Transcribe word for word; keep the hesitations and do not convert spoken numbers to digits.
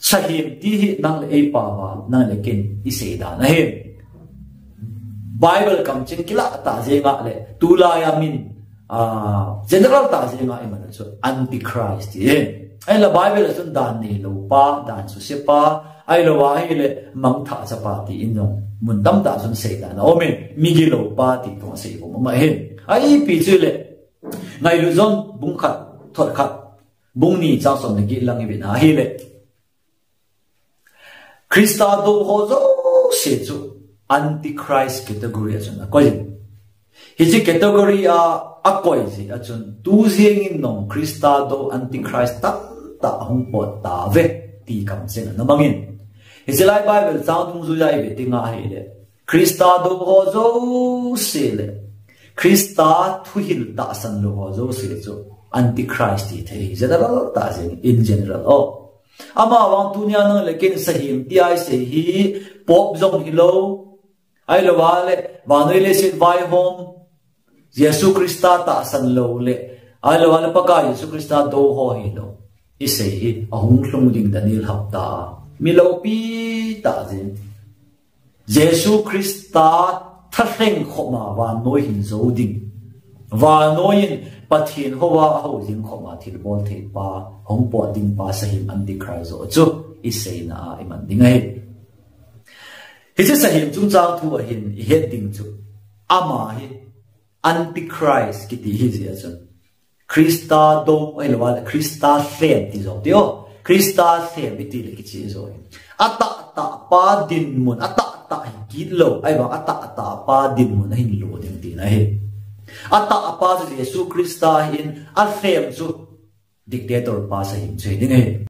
Sahem ti hi nang le ei pao a, nang le ken i sei dan ahi. Bible kamcheng kilah tah jeng a le, tulai a min, ah, general tah jeng a i man chu Antichrist ti ahi. Ahileh Bible a chun dan neilou pa, dan suse pa, ahilou ahileh mangthah chapa ti in jong mun tamtah chun sei dan a um in, migilou pa ti thong sei um ahi. Ahi pi chu le, Ngailut John bung khat, thot khat, bung ni chang som le get lang i vet a ahileh, Christa dou ho jouse chu Antichrist category a chun akoi. Hiche category a akoi jeh a chun tu jeng in jong Christa dou Antichrist tamtah ahung pot tauve ti kamcheng ana mang in. Hiche lai Bible chang dungjui a i vet ding ahileh, Christa dou ho jouse le Christa thuhil tahsan lou ho jouse chu Antichrist ti thei, general tah jeng in, general. Oh. Amavang tunia nang le ken sahem ti a i sei hi, Pope jong hilou, ahilou ahileh vannoi leiset vaihom, Jesu Christa tahsan lou le, ahilou ahileh Pakai Jesu Christa dou ho hilou i sei hi, ahung lhung ding Daniel hapta a, mi loupi tah jeng. Jesu Christa thalheng khop a vannoi hin jou ding, vannoi in Pathen hou a ahou jing khop a thilbol thei pa, hung pot ding pa sahem Antichrist joh chu i seina a i man ding ahi. Hiche sahem chungchang thu a hin i het ding chu, ama hi Antichrist kiti hi jeh a chun Christa dou, ahilou ahileh Christa lhem ti jong ti o. Christa lhem i ti le kicheh jo. Atahtah pa dinmun, atahtah hi kit lou, ahivang atahtah pa dinmun ahin lo ding tina ahi. Atah pa chu Jesu Christa ahin, alhem chu dictator pa sahem chu hi ding ahi.